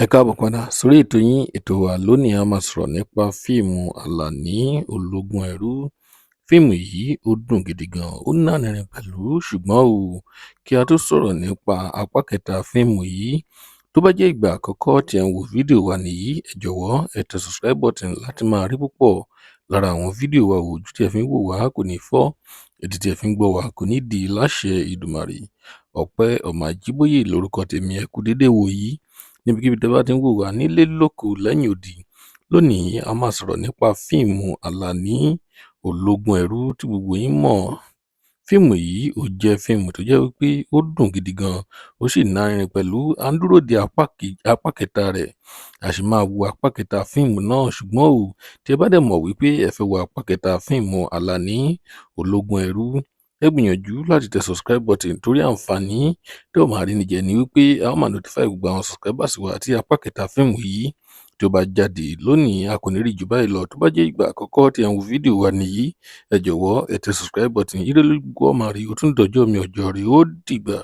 Ẹ káàbọ̀ padà sórí ètò yín, ètò wa. Lónìí, a máa sọ̀rọ̀ nípa fíìmù Àlàní Ológun Ẹrú. Fíìmù yìí ó dùn gidi gan, ó nárinrin pẹ̀lú. Ṣùgbọ́n o, kí a tó sọ̀rọ̀ nípa apá kẹta fíìmù yìí, tó bá jẹ́ ìgbà àkọ́kọ́ tí ẹ̀ ń wo fídíò wa nìyí, ẹ jọ̀wọ́ ẹ tẹ subscribe button láti máa rí púpọ̀ lára àwọn fídíò wa wò. Ojú tí ẹ fi ń wò wá kò ní fọ́, etí tí ẹ fi ń gbọ́ wá kò ní di láṣẹ Ìdùmàrè. Ọpẹ́ ọmọ Àjíbóyè lórúkọ tèmi. Ẹ kú dédé wò yìí níbikíbi tẹ́ bá ti ń wò wá nílé, lóko, lẹ́yìn odi. Lónìí, a máa sọ̀rọ̀ nípa fíìmù Àlàní Ológun Ẹrú tí gbogbo yín mọ̀. Fíìmù yìí, ó jẹ́ fíìmù tó jẹ́ wípé ó dùn gidi gan, ó sì nárinrin pẹ̀lú. À ń dúró de apá kẹta rẹ̀, a sì máa wo apá kẹta fíìmù náà. Ṣùgbọ́n o, tí ẹ bá dẹ̀ mọ̀ wípé ẹ fẹ́ wo apá kẹta fíìmù Àlàní Ológun Ẹrú, ẹ gbìyànjú láti tẹ subscribe button, torí àǹfààní tí ó máa rí níjẹ ni wípé a ó máa notify gbogbo àwọn subscribers wa tí apá kẹta fíìmù yìí tí ó bá jáde. Lónìí, a kò ní rí jù báyìí lọ. Tó bá jẹ́ ìgbà àkọ́kọ́ tí ẹ ń wo fídíò wa nìyí, ẹ jọ̀wọ́ ẹ tẹ subscribe button. Ire lójú gbogbo ọmọ rí. Ó tún dọjọ́ mi, ọjọ́ rí, ó dìgbà.